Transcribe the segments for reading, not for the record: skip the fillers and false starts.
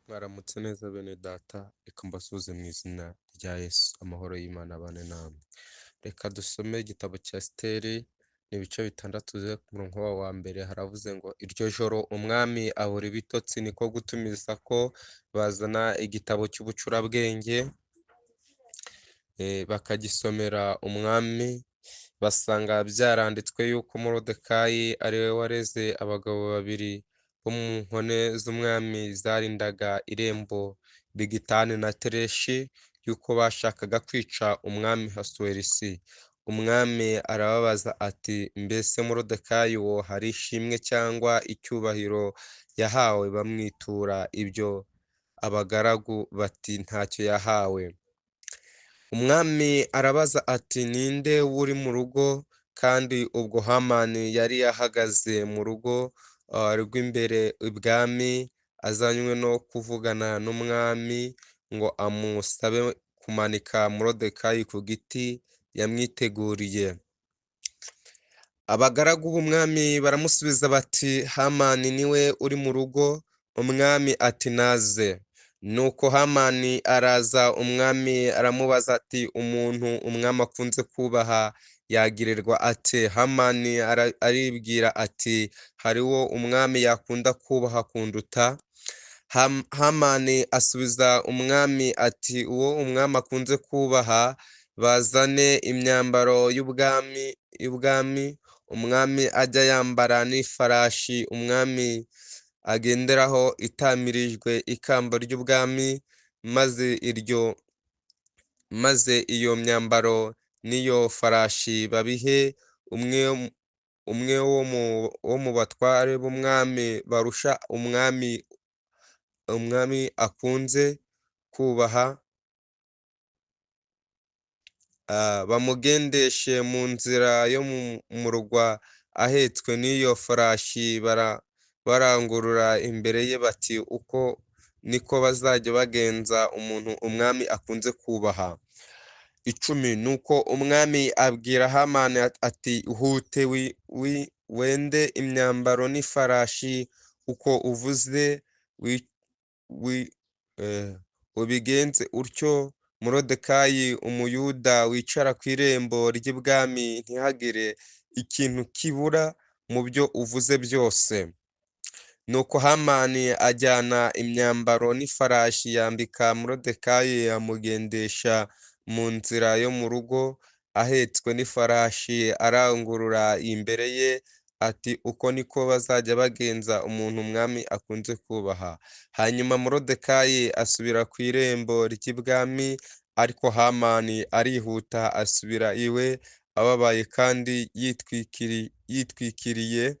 Mwaramutse neza bene data, reka mbasuhuze mu izina rya Yesu, amahoro y'Imana abane namwe. Reka dusome igitabo cya Esiteri, ni ibice 6 uze ku murongo wa mbere, haravuze ngo iryo joro umwami abura ibitotsi, niko gutumiza ko bazana igitabo cy'ubucurabwenge, bakagisomera umwami, basanga byaranditswe yuko Moridekayi ari we wareze abagabo babiri bo mu nkone z'umwami zarindaga irembo, Bigitani na Tereshi, yuko bashakaga kwica umwami Ahasuwerusi. Umwami arababaza ati mbese Moridekayi uwo hari ishimwe cyangwa icyubahiro yahawe? Bamwitura ibyo abagaragu bati ntacyo yahawe. Umwami arabaza ati ninde uri mu rugo? Kandi ubwo Hamani yari ahagaze mu rugo rw'imbere ibwami, azanywe no kuvugana n'umwami ngo amusabe kumanika Moridekayi ku giti yamwiteguriye. Abagaragu b'umwami baramusubiza bati Hamani niwe uri mu rugo. Umwami ati naze. Nuko Hamani araza, umwami aramubaza ati umuntu umwami akunze kubaha yagirirwa ate? Hamani aribwira ati hariwo umwami yakunda kubaha kunduta? Hamani asubiza umwami ati uwo umwami akunze kubaha bazane imyambaro y'ubwami umwami ajya yambara, n'ifarashi umwami agenderaho itamirijwe ikamba ry'ubwami, maze iyo myambaro n'iyo farashi babihe umwe wo mu batware b'umwami barusha umwami akunze kubaha, bamugendeshe mu nzira yo mu murwa ahetswe n'iyo farashi, barangurura imbere ye bati uko niko bazajya bagenza umuntu umwami akunze kubaha. 10 Nuko umwami abwira Hamani ati ihute wende imyambaro n'ifarashi uko uvuze, ubigenze utyo. Moridekayi Umuyuda wicara ku irembo ry'ibwami, ntihagire ikintu kibura mu byo uvuze byose. Nuko Hamani ajyana imyambaro n'ifarashi yambika Moridekayi, amugendesha mu nzira yo mu rugo ahetswe n'ifarashi, arangurura imbere ye ati uko niko bazajya bagenza umuntu umwami akunze kubaha. Hanyuma Moridekayi asubira ku irembo ry'ibwami, ariko Hamani arihuta asubira iwe ababaye kandi yitwikiriye.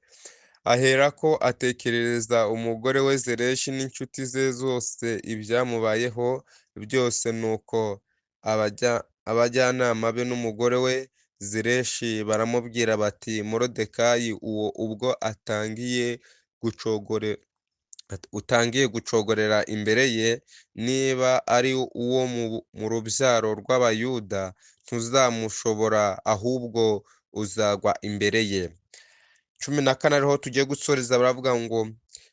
Aherako atekerereza umugore we Zereshi n'inshuti ze zose ibyamubayeho byose. Nuko abajyanama be n'umugore we Zereshi baramubwira bati Moridekayi uwo ubwo utangiye gucogorera imbere ye, niba ari uwo mu rubyaro rw'Abayuda ntuzamushobora, ahubwo uzagwa imbere ye. 14 ariho tugiye gusoreza, baravuga ngo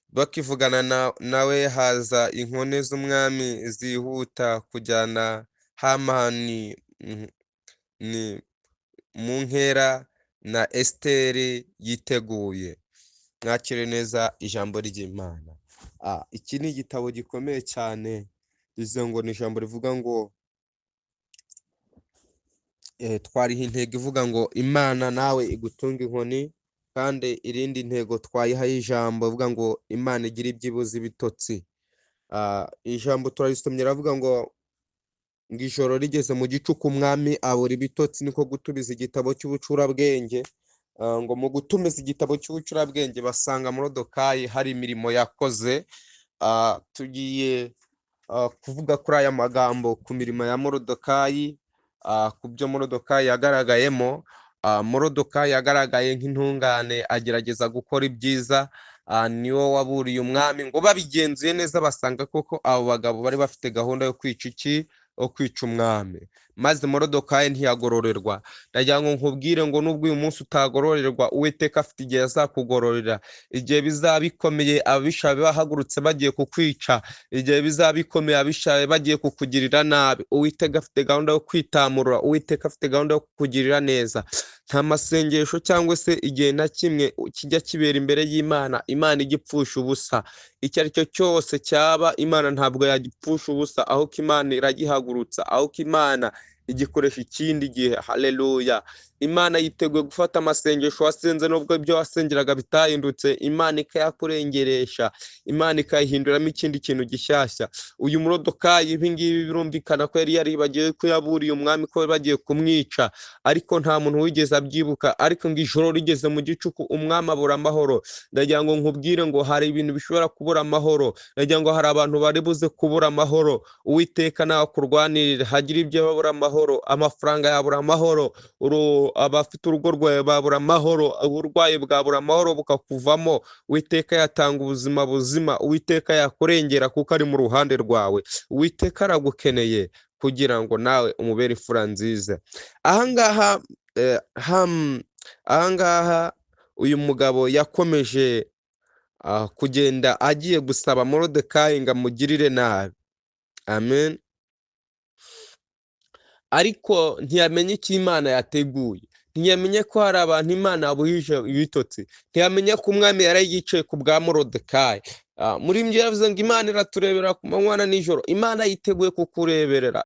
bakivugana nawe haza inkone z'umwami zihuta kujyana Hamani ni mu nkera na Esiteri yiteguye. Mwakire neza ijambo ry'Imana. Iki ni igitabo gikomeye cyane, rivuze ngo ni ijambo rivuga ngo twariha intego ivuga ngo Imana nawe igutunga inkoni, kandi irindi ntego twayihaye ijambo ivuga ngo Imana igira ibyibuze ibitotsi. Ijambo turarisomye ravuga ngo ijoro rigeze mu gicuku umwami abura ibitotsi, niko gutumiza igitabo cy'ubucurabwenge. Ngo mu gutumiza igitabo cy'ubucurabwenge basanga Moridekayi hari imirimo yakoze. Tugiye kuvuga kuri aya magambo ku mirimo ya Moridekayi, ku byo Moridekayi yagaragayemo. Moridekayi yagaragaye nk'intungane, agerageza gukora ibyiza. Niwo waburiye umwami ngo babigenzuye neza basanga koko abo bagabo bari bafite gahunda yo kwica iki? Yo kwica umwami. Maze Moridekayi ntiyagororerwa. Ndagira ngo nkubwire ngo nubwo uyu munsi utagororerwa, Uwiteka afite igihe azakugororera. Igihe bizaba bikomeye ababisha bahagurutse bagiye kukwica, igihe bizaba bikomeye ababisha bagiye kukugirira nabi, Uwiteka afite gahunda yo kwitamurura, Uwiteka afite gahunda yo kukugirira neza. Nta masengesho cyangwa se igihe na kimwe kijya kibera imbere y'Imana, Imana igipfusha ubusa. Icyo ari cyo cyose cyaba, Imana ntabwo yagipfusha ubusa, ahubwo Imana iragihagurutsa, ahubwo Imana igikoresha ikindi gihe. Haleluya! Imana yiteguye gufata amasengesho wasenze, nubwo ibyo wasengeraga bitahindutse, Imana ikayakurengeresha, Imana ikayihinduramo ikindi kintu gishyashya. Uyu Moridekayi ibi ngibi birumvikana ko yari yaribagiwe ko yaburiye umwami ko bagiye kumwica, ariko nta muntu wigeze abyibuka. Ariko ngo ijoro rigeze mu gicuku umwami abura amahoro. Ndagira ngo nkubwire ngo hari ibintu bishobora kubura amahoro, ndagira ngo hari abantu bari buze kubura amahoro. Uwiteka nawe akurwanirire, hagire ibyo babura amahoro, amafaranga yabura amahoro, abafite urugo rwawe babura amahoro, uburwayi bwabura amahoro bukakuvamo. Uwiteka yatanga ubuzima buzima, Uwiteka yakurengera kuko ari mu ruhande rwawe. Uwiteka aragukeneye kugira ngo nawe umubere imfura nziza. Ahangaha ahangaha uyu mugabo yakomeje kugenda agiye gusaba Moridekayi ngo amugirire nabi. Amen. Ariko ntiyamenye icyo Imana yateguye, ntiyamenye ko hari abantu Imana yabuhije ibitotsi, ntiyamenye ko umwami yari yicaye ku bwa Moridekayi. Muri ibyo yavuze ngo Imana iraturebera ku manywa na nijoro. Imana yiteguye kukureberera.